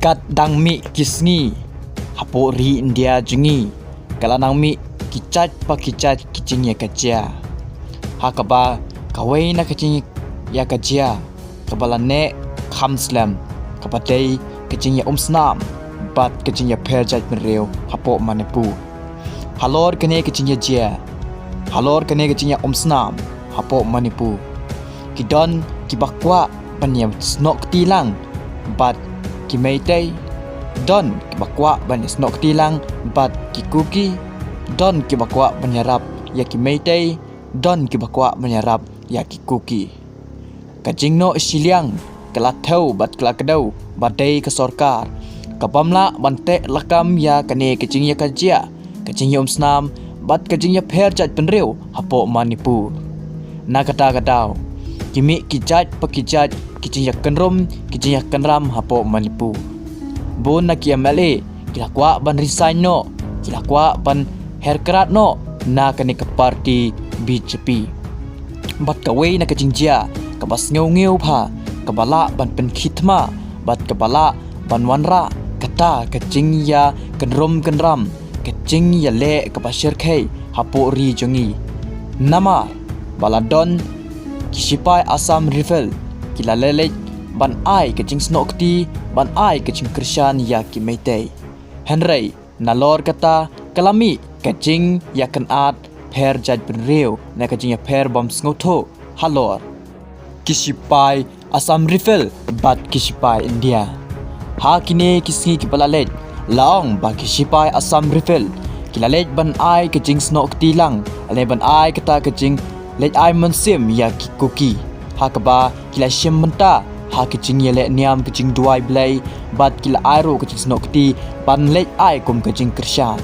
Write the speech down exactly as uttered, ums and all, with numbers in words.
Kat dang mih ki sngi, hapoh ri India jong ngi ka la nang mih ki jait pa ki jait ki jingïakajia. Ha kaba kawei na ka jingïakajia kaba la neh kham slem, kaba dei ka jingïaumsnam bad ka jingïapher jaitbynriew hapoh Manipur. Halor kane ka jingïajia, halor kane ka jingïaumsnam hapoh Manipur, ki don kiba kwah ban ïasnoh kti lang bad ki Meitei, don kiba kwah ban ïasnoh kti lang bad ki Kuki, don kiba kwah ban ïarap ïa ki Meitei, don kiba kwah ban ïarap ïa ki Kuki. Ka jingnoh shiliang ka la thew bad ka la kdew ba dei ka sorkar ka bym lah ban teh lakam ïa kane ka jingïakajia, ka jingïaumsnam bad ka jingïapher jaitbynriew hapoh Manipur. Na kata ka daw, ki mih ki jait pa ki jait ki jingïakynrum ki jingïakynram hapoh Manipur. Bun na ki M L A ki la kwah ban resign noh, ki la kwah ban her krad noh na kane ka party B J P. Bad kawei na ka jingjia kaba sngewsynei bha, kaba lah ban pynkhie thma bad kaba lah ban wanrah kata ka jingïakynrum kynram, ka jingïaleh kaba shyrkhei hapoh ri jong ngi. Namar ba la don ki shipai Assam Rifle ki la leit ban ai ka jingsnoh kti, ban ai ka jingkyrshan ïa ki Meitei. Hynrei nalor kata ka la mih ka jingïakynad pher jaitbynriew ne ka jingïapher bym sngewthuh halor ki shipai Assam Rifle bad ki shipai India. Ha kine ki sngi kiba la leit, la ong ba ki shipai Assam Rifle ki la leit ban ai ka jingsnoh kti lang, lane ban ai kata ka jingleit ai mynsiem ïa ki Kuki, ha kaba ki la shim bynta ha ka jingïaleh niam ka jingduwai Blei bad ki la ai ruh ka jingsnoh kti ban leit ai kum ka jingkyrshan.